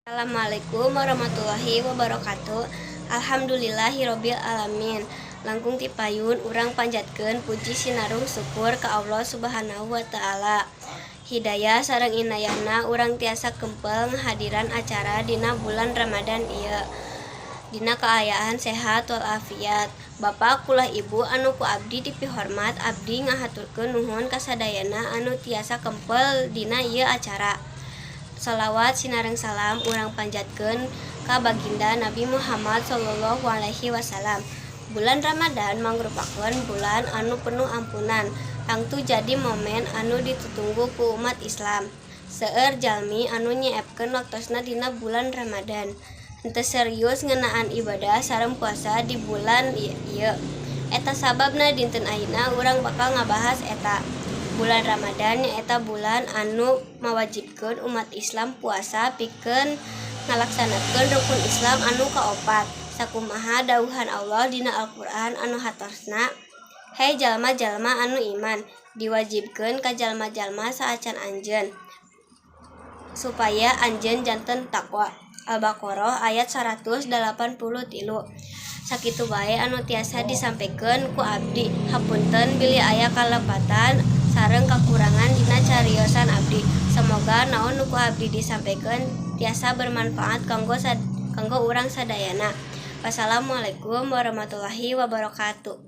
Assalamualaikum warahmatullahi wabarakatuh. Alhamdulillahirabbil alamin. Langkung ti payun urang panjatkeun puji sinareng syukur ka Allah Subhanahu wa taala. Hidayah sareng inayahna urang tiasa kempel ngahadiran acara dina bulan Ramadan ieu dina kaayaan sehat walafiat. Bapak kulah Ibu anu ku abdi dipihormat, abdi ngahaturkeun nuhun kasadayana anu tiasa kempel dina ieu acara. Shalawat sinareng salam urang panjatkeun ka baginda Nabi Muhammad Shallallahu Alaihi Wasallam. Bulan Ramadan mangrupakeun bulan anu penuh ampunan, tangtu jadi momen anu ditutunggu ku umat Islam. Seueur jalmi anu nyiepkeun waktosna dina bulan Ramadan. Henteu serius ngeunaan ibadah sareng puasa di bulan ieu. Eta sababna dinten ayeuna urang bakal ngabahas eta. Bulan Ramadan nyaeta bulan anu mawajibkeun umat Islam puasa pikeun ngalaksanakeun rukun Islam anu kaopat. Sakumaha dawuhan Allah dina Al-Qur'an anu hartosna: "Hei jalma-jalma anu iman, diwajibkeun ka jalma-jalma saacan anjeun supaya anjeun janten takwa." Al-Baqarah ayat 183. Sakitu bae anu tiasa disampekeun ku abdi. Hapunten bilih aya kalepatan sareng kakurangan dina cariosan abdi. Semoga naon nu ku abdi disampekeun tiasa bermanfaat kanggo urang sadayana. Wassalamualaikum warahmatullahi wabarakatuh.